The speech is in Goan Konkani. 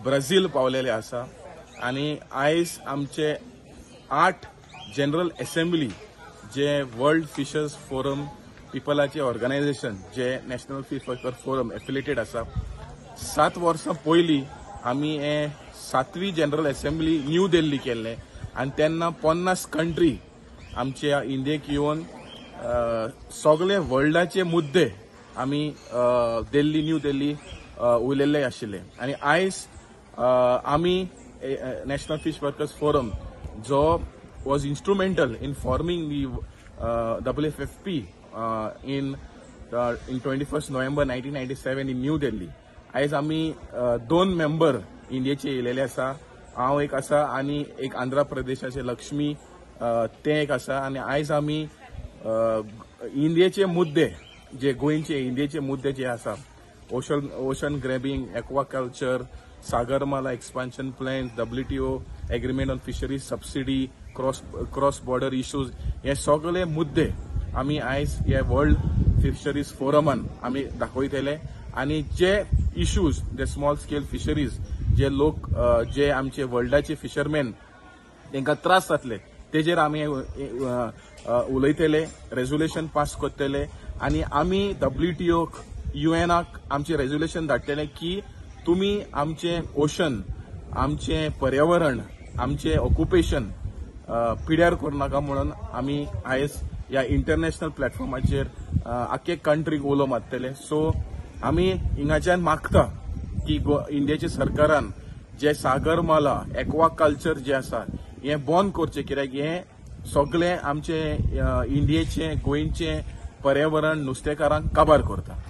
ब्राझील पावलेले आसा आनी आयज आमचे 8 जनरल असेंब्ली जे वर्ल्ड फिशर्स फोरम पिपलाचे ऑर्गनायझेशन जे national fish worker forum affiliated आसा, 7 वर्सां पयलीं आमी हे 7वी जनरल असेंब्ली न्यू दिल्ली केल्ले आनी तेन्ना 50 कंट्री आमच्या इंडियेक येवन सगळे वर्ल्डाचे मुद्दे आमी दिल्ली न्यू दिल्ली उलयल्ले आशिल्ले. आनी आयज आमी नॅशनल फिश वर्कर्स फोरम जो was instrumental in forming the WFFP in 21st November 1997 in New Delhi. आयज आमी 2 मेंबर इंडियेचे येयलेले आसा, हांव एक आसा आनी एक आंध्र प्रदेशाचे लक्ष्मी ते एक आसा. आनी आयज आमी इंडियेचे मुद्दे जे गोंयचे इंडियेचे मुद्दे जे आसा, ocean grabbing, aquaculture, Sagarmala expansion plan, WTO agreement on fisheries subsidy, cross border issues, हे सगळे मुद्दे आमी आयज हे वर्ल्ड फिशरीज फोरमान आमी दाखयतले. आनी जे इश्यूज जे स्मॉल स्केल फिशरीज जे लोक जे आमचे वर्ल्डाचे फिशरमॅन तांकां त्रास जातले तेजेर आमी उलयतले, रेजोल्युशन पास करतले. आनी आमी WTOक UNाक आमचे रेजोल्युशन धाडटले की तुमी आमचे ओशन, आमचे पर्यावरण, आमचे ऑक्युपेशन पिड्यार करूं नाका म्हणून आमी आयज ह्या इंटरनॅशनल प्लॅटफॉर्माचेर आख्खे कंट्रीक उलो मारतले. सो आमी हिंगाच्यान मागता की इंडियाच्या सरकारान जे सागरमाला एक्वाकल्चर जे आसा हें बंद करचें, कित्याक हें सगळें आमचे इंडियेचें गोंयचें पर्यावरण नुस्तेकारांक काबार करता.